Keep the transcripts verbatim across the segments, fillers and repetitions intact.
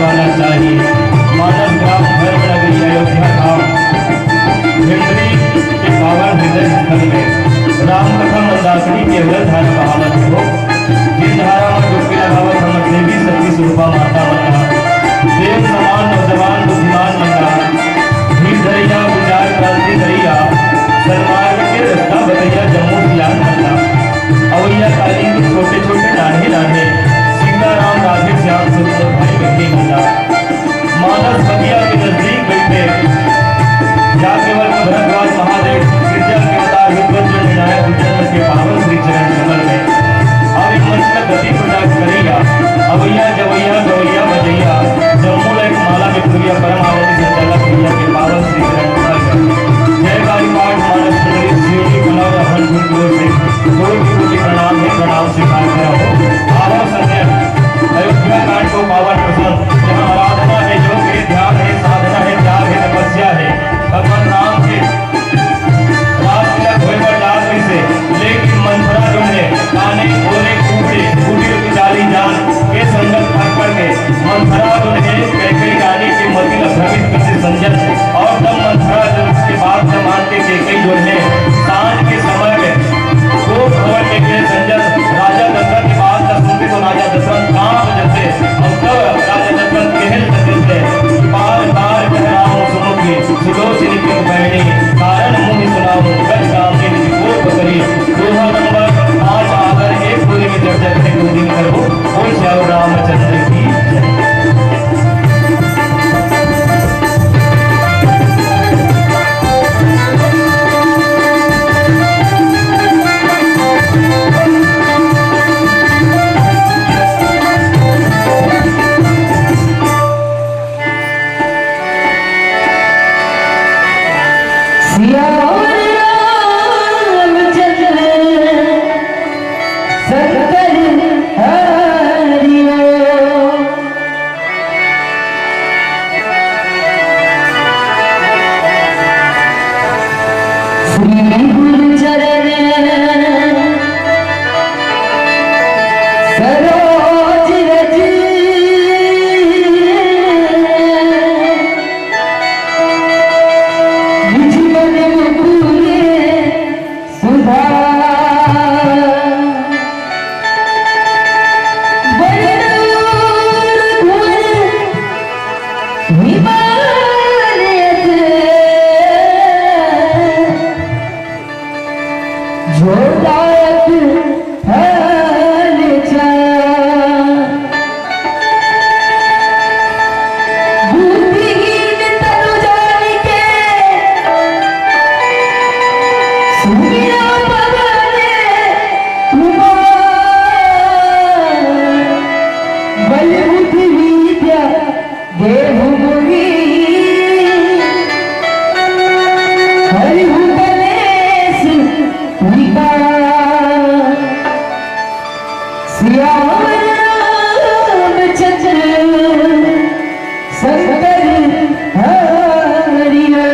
वाला चाही। मानस ग्राम धर्म नगरी अयोध्या धाम, भिंडरी के पावन हृदय स्थल में राम कथा मंदाकिनी केवल धारा बहावत हो। जिन धारा में डुबकी लगावत हमर देवी शक्ति स्वरूपा माता मन ला, देव समान नौजवान बुद्धिमान मन ला, धीर धरैया विचार क्रांति करैया, सन्मार्ग के रास्ता बतैया जम्मो सियान मन ला। अवैया काली के छोटे छोटे नान्हे नान्हे सीताराम राधे श्याम सुंदर भाई बहिनी मन ला। मानस बगिया के नजदीक बैठे जाके वर भरद्वाज महादेव गिरजा के अवतार विभ्रम जन विनायक उज्जैन के पावन श्री चरण कमल में। अब एक मंच का गति प्रदान करैया अवैया जवैया गवैया बजैया जम्मू ला एक माला में पूरिया परम आवती संचालक भैया के पावन श्री चरण कमल में। जयकारी पाठ मानस मंडली श्री कमल हन गुरु से कोटि कोटि प्रणाम है, प्रणाम स्वीकार करो। आवो संजय, अयोध्या कांड को पावन प्रसंग, जहाँ आराधना है, योग है, ध्यान है, साधना है, त्याग है, तपस्या है, भगवान राम के रासलीला होय बर जात रहिसे, लेकिन मंथरा जो है, काने बोले कूबड़े, कुटिल कुचाली जान के संगत पकड़ के मंथरा जो है, कैकई रानी के मति ला भ्रमित कर दे संजय, और तब मंथरा जो के बात ला मान के कैकई जो है, सांझ के समय में कोप भवन में गए संजय राजा दशरथ के बात ला सुनते तो राजा दशरथ कांप जते। और तब राजा दशरथ कहल जते, बार बार कहराऊं सुमुखी सुलोचनी पित बैणी, कारण मुनि सुनाऊं गज गांधी निज कोप करी। दोहा नंबर पाँच आकर एक बोली में जब जब से दो दिन करो। बोल श्याम रामचंद्र की जय। सियावर रामचंद्र शंकर हरिओ। श्री गुरु चरण सरोज रज निज मन मुकुर सुधा। बड़ रघुवर विमानयत जोदायक हल चाल। बुद्धिहीन तनु जानिके सुमिरा पवन कुमार। बल बुद्धि विद्या देहु गुणी हरिहु कलेस विकार। सियावर रामचंद्र शंकर हरिओ।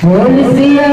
बोल सिया